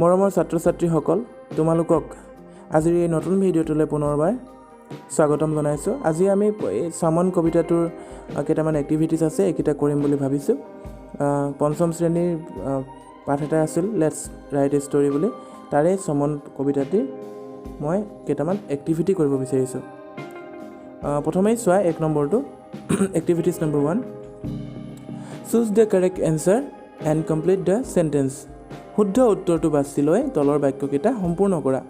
মৰমৰ ছাত্ৰ ছাত্ৰীসকল, তোমালোকক আজিৰ এই নতুন ভিডিঅ'টোলৈ পুনৰবাৰ স্বাগতম জনাইছোঁ। আজি আমি এই চামন কবিতাটোৰ কেইটামান এক্টিভিটিছ আছে, এইকেইটা কৰিম বুলি ভাবিছোঁ। পঞ্চম শ্ৰেণীৰ পাঠ এটা আছিল let's right a story বুলি। তাৰে চমন কবিতাটিৰ মই কেইটামান এক্টিভিটি কৰিব বিচাৰিছোঁ। প্ৰথমেই চোৱা এক নম্বৰটো, activities number 1: Choose the correct answer and complete the sentence. শুদ্ধ উত্তৰটো বাছি লৈ তলৰ বাক্যকেইটা সম্পূৰ্ণ কৰা।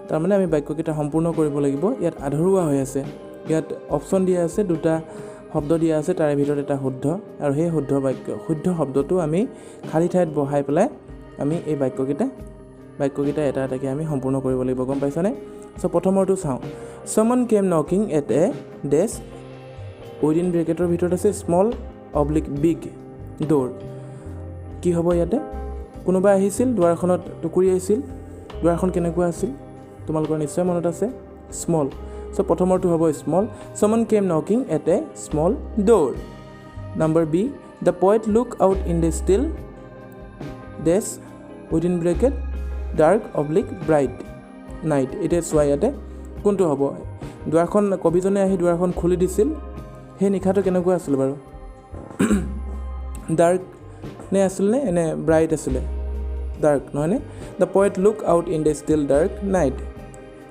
তাৰমানে আমি বাক্যকেইটা সম্পূৰ্ণ কৰিব লাগিব। ইয়াত আধৰুৱা হৈ আছে। ইয়াত অপশ্যন দিয়া আছে, দুটা শব্দ দিয়া আছে, তাৰে ভিতৰত এটা শুদ্ধ আৰু সেই শুদ্ধ বাক্য, শুদ্ধ শব্দটো আমি খালী ঠাইত বহাই পেলাই আমি এই বাক্যকেইটা এটা এটাকৈ আমি সম্পূৰ্ণ কৰিব লাগিব। গম পাইছানে? চ' প্ৰথমৰটো চাওঁ। Someone came knocking at a dash, within ব্ৰেকেটৰ ভিতৰত আছে স্মল অব্লিক বিগ ড'ৰ। কি হ'ব ইয়াতে? কোনোবা আহিছিল, দুৱাৰখনত টুকুৰিয়াইছিল। দুৱাৰখন কেনেকুৱা আছিল তোমালোকৰ নিশ্চয় মনত আছে, স্মল। চ' প্ৰথমৰটো হ'ব small. Someone came knocking at a small door. Number B: The poet look out in the still dash, within bracket dark oblique bright night. এতিয়া চোৱা, ইয়াতে কোনটো হ'ব? দুৱাৰখন, কবিজনে আহি দুৱাৰখন খুলি দিছিল। সেই নিশাটো কেনেকুৱা আছিল বাৰু? ডাৰ্ক নে আছিল নে এনে ব্ৰাইট আছিলে? ডাৰ্ক, নহয়নে? The poet look out in the still dark night.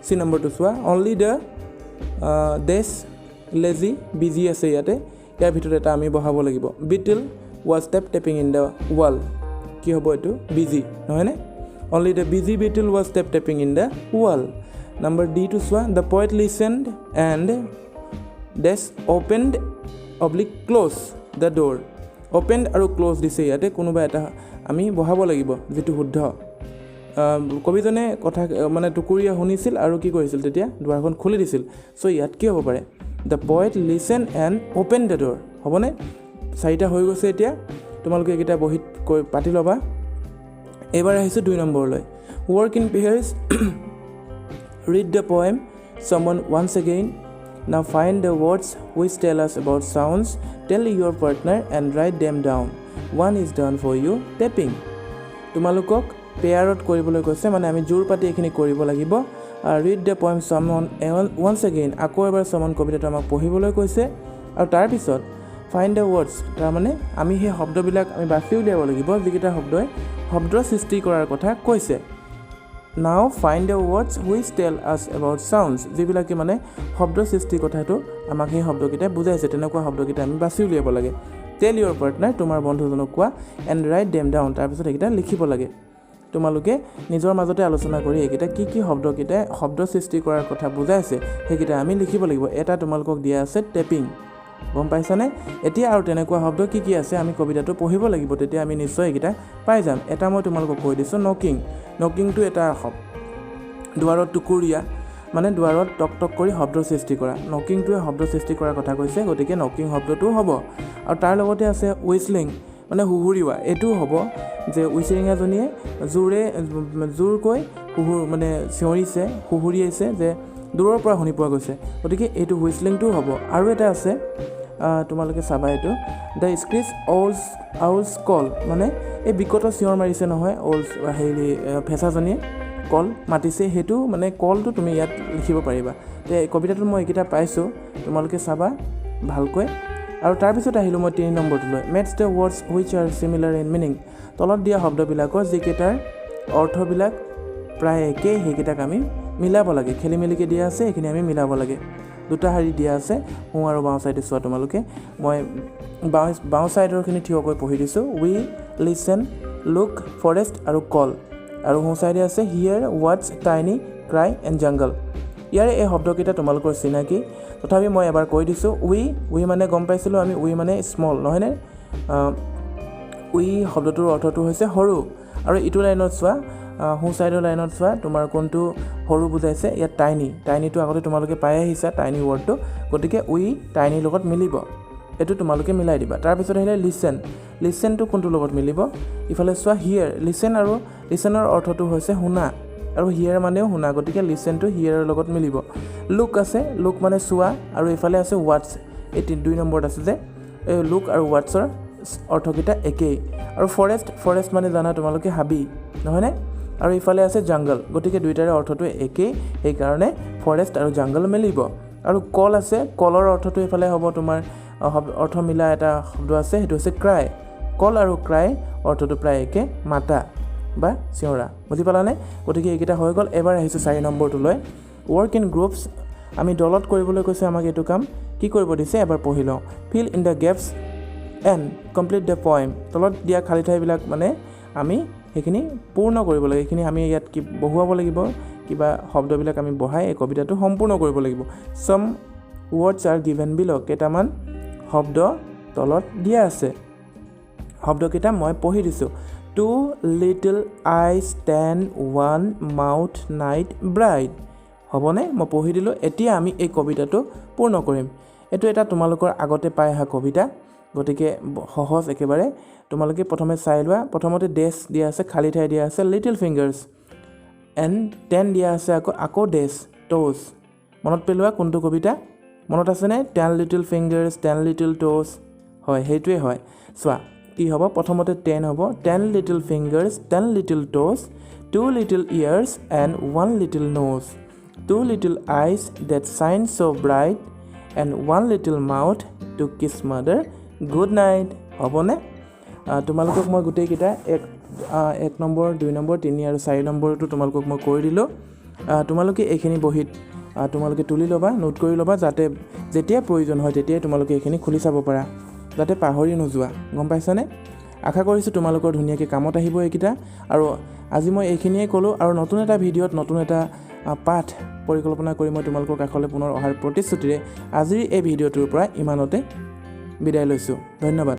C নম্বৰটো চোৱা। Only the dash lazy busy আছে ইয়াতে। ইয়াৰ ভিতৰত এটা আমি বহাব লাগিব। Beetle was tap tapping in the wall. কি হ'ব এইটো? বিজি, নহয়নে? Only the busy beetle was tap tapping in the wall. Number ডিটো চোৱা। The poet listened and dash opened oblique close the door. Opened আৰু ক্ল'জ দিছে। ইয়াতে কোনোবা এটা আমি বহাব লাগিব যিটো শুদ্ধ। কবিজনে কথা মানে টুকুৰীয়া শুনিছিল আৰু কি কৰিছিল? তেতিয়া দুৱাৰখন খুলি দিছিল। চ' ইয়াত কি হ'ব পাৰে? The poet listen and open the door হ'বনে? চাৰিটা হৈ গৈছে। এতিয়া তোমালোকে এইকেইটা বহীত কৈ পাতি ল'বা। এইবাৰ আহিছোঁ দুই নম্বৰলৈ। Work in pairs. Read the poem "Someone" once again. Now find the words which tell us about sounds. Tell your partner and write them down. One is done for you: tapping. তোমালোকক পেয়াৰত কৰিবলৈ কৈছে, মানে আমি জোৰ পাতি এইখিনি কৰিব লাগিব। Read the poem "Someone" once again. আকৌ এবাৰ চমন কবিতাটো আমাক পঢ়িবলৈ কৈছে আৰু তাৰপিছত ফাইণ্ড the words, তাৰমানে আমি সেই শব্দবিলাক আমি বাছি উলিয়াব লাগিব, যিকেইটা শব্দই শব্দ সৃষ্টি কৰাৰ কথা কৈছে। Now find the words which tell us about sounds. যিবিলাকে মানে শব্দ সৃষ্টিৰ কথাটো আমাক সেই শব্দকেইটাই বুজাইছে, তেনেকুৱা শব্দকেইটা আমি বাছি উলিয়াব লাগে। Tell your partner, তোমাৰ বন্ধুজনক কোৱা, and write them down. তাৰপিছত সেইকেইটা লিখিব লাগে। তোমালোকে নিজৰ মাজতে আলোচনা কৰি এইকেইটা কি কি শব্দকেইটাই শব্দ সৃষ্টি কৰাৰ কথা বুজাইছে, সেইকেইটা আমি লিখিব লাগিব। এটা তোমালোকক দিয়া আছে টেপিং। গম পাইছানে? এতিয়া আৰু তেনেকুৱা শব্দ কি কি আছে, আমি কবিতাটো পঢ়িব লাগিব। তেতিয়া আমি নিশ্চয় এইকেইটা পাই যাম। এটা মই তোমালোকক কৈ দিছোঁ, নকিং। নকিংটো এটা শব্দ, দুৱাৰত টুকুৰীয়া, মানে দুৱাৰত টক টক কৰি শব্দ সৃষ্টি কৰা। নকিংটোৱে শব্দ সৃষ্টি কৰাৰ কথা কৈছে, গতিকে নকিং শব্দটোও হ'ব। আৰু তাৰ লগতে আছে হুইচলিং, মানে সুহুৰিওৱা। এইটোও হ'ব যে উইচিৰিঙাজনীয়ে জোৰে জোৰকৈ সুহুৰ মানে চিঞৰিছে, সুহুৰিয়াইছে যে দূৰৰ পৰা শুনি পোৱা গৈছে। গতিকে এইটো হুইচলিংটোও হ'ব। আৰু এটা আছে, তোমালোকে চাবা এইটো, the screech owl's call, মানে এই বিকট চিঞৰ মাৰিছে নহয় অউলছ, হেৰি ফেঁচাজনীয়ে কল মাতিছে, সেইটো মানে কলটো তুমি ইয়াত লিখিব পাৰিবা। তে এই কবিতাটোত মই এইকেইটা পাইছোঁ, তোমালোকে চাবা ভালকৈ। আৰু তাৰপিছত আহিলোঁ মই তিনি নম্বৰটোলৈ। Match the words which are similar in meaning. তলত দিয়া শব্দবিলাকৰ যিকেইটাৰ অৰ্থবিলাক প্ৰায় একেই, সেইকেইটাক আমি মিলাব লাগে। খেলি মেলিকৈ দিয়া আছে, এইখিনি আমি মিলাব লাগে। দুটা শাৰী দিয়া আছে, সোঁ আৰু বাওঁ ছাইডে। চোৱা তোমালোকে, মই বাওঁ ছাইডৰখিনি থিয়কৈ পঢ়ি দিছোঁ: উই, লিচেন, লুক, ফৰেষ্ট আৰু কল। আৰু সোঁ ছাইডে আছে hear, watch, tiny, cry and jungle. ইয়াৰে এই শব্দকেইটা তোমালোকৰ চিনাকি, তথাপি মই এবাৰ কৈ দিছোঁ। উই, উই মানে গম পাইছিলোঁ আমি, উই মানে স্মল, নহয়নে? উই শব্দটোৰ অৰ্থটো হৈছে সৰু। আৰু ইটো লাইনত চোৱা, সোঁ ছাইডৰ লাইনত চোৱা, তোমাৰ কোনটো সৰু বুজাইছে ইয়াত? টাইনি। টাইনিটো আগতে তোমালোকে পাই আহিছা, টাইনি ৱৰ্ডটো। গতিকে উই টাইনিৰ লগত মিলিব। এইটো তোমালোকে মিলাই দিবা। তাৰপিছত আহিলে লিচেন। লিচেনটো কোনটোৰ লগত মিলিব? ইফালে চোৱা, হিয়াৰ। লিচেন আৰু লিচেনৰ অৰ্থটো হৈছে শুনা আৰু হিয়াৰ মানেও শুনা। গতিকে লিচেনটো হিয়াৰৰ লগত মিলিব। লুক আছে, লুক মানে চোৱা। আৰু এইফালে আছে ৱাটছ, এই দুই নম্বৰত আছে যে, এই লুক আৰু ৱাটছৰ অৰ্থকেইটা একেই। আৰু ফৰেষ্ট, ফৰেষ্ট মানে জানা তোমালোকে, হাবি, নহয়নে? আৰু ইফালে আছে জাংগল। গতিকে দুইটাৰে অৰ্থটো একেই, সেইকাৰণে ফৰেষ্ট আৰু জাংগল মিলিব। আৰু কল আছে, কলৰ অৰ্থটো এইফালে হ'ব তোমাৰ অৰ্থ মিলা এটা শব্দ আছে, সেইটো হৈছে ক্ৰাই। কল আৰু ক্ৰাই অৰ্থটো প্ৰায় একে, মাতা বা চিঞৰা। বুজি পালানে? গতিকে এইকেইটা হৈ গ'ল। এবাৰ আহিছোঁ 4 নম্বৰটোলৈ। Work in groups, আমি দলত কৰিবলৈ কৈছে আমাক এইটো কাম। কি কৰিব দিছে এবাৰ পঢ়ি লওঁ। Fill in the gaps and complete the poem. তলত দিয়া খালী ঠাইবিলাক মানে আমি সেইখিনি পূৰ্ণ কৰিব লাগিব। এইখিনি আমি ইয়াত কি বহুৱাব লাগিব, কিবা শব্দবিলাক আমি বহাই এই কবিতাটো সম্পূৰ্ণ কৰিব লাগিব। Some words are given below, কেইটামান শব্দ তলত দিয়া আছে, শব্দকেইটা মই পঢ়ি দিছোঁ। Two little eyes 10, one mouth night bright, হ'বনে? মই পঢ়ি দিলোঁ। এতিয়া আমি এই কবিতাটো পূৰ্ণ কৰিম। এইটো এটা তোমালোকৰ আগতে পাই অহা কবিতা, গতিকে সহজ একেবাৰে। তোমালোকে প্ৰথমে চাই লোৱা। প্ৰথমতে ডেছ দিয়া আছে, খালী ঠাই দিয়া আছে, লিটিল ফিংগাৰ্ছ এণ্ড 10 দিয়া আছে, আকৌ ডেছ ট'জ। মনত পেলোৱা কোনটো কবিতা, মনত আছেনে? 10 little fingers, 10 little toes, হয়, সেইটোৱে হয়। চোৱা কি হ'ব, প্ৰথমতে 10 হ'ব। 10 little fingers, 10 little toes, two little ears and one little nose, two little eyes that shine so bright and one little mouth to kiss mother good night, হ'বনে? তোমালোকক মই গোটেইকেইটা এক নম্বৰ, 2 নম্বৰ, 3 আৰু 4 নম্বৰটো তোমালোকক মই কৰি দিলোঁ। তোমালোকে এইখিনি বহীত তোমালোকে তুলি ল'বা, নোট কৰি ল'বা, যাতে যেতিয়া প্ৰয়োজন হয় তেতিয়াই তোমালোকে এইখিনি খুলি চাব পাৰা, যাতে পাহৰি নোযোৱা। গম পাইছানে? আশা কৰিছোঁ তোমালোকৰ ধুনীয়াকৈ কামত আহিব এইকেইটা। আৰু আজি মই এইখিনিয়ে ক'লোঁ, আৰু নতুন এটা ভিডিঅ'ত নতুন এটা পাঠ পৰিকল্পনা কৰি মই তোমালোকৰ কাষলৈ পুনৰ অহাৰ প্ৰতিশ্ৰুতিৰে আজিৰ এই ভিডিঅ'টোৰ পৰা ইমানতে বিদায় লৈছোঁ। ধন্যবাদ।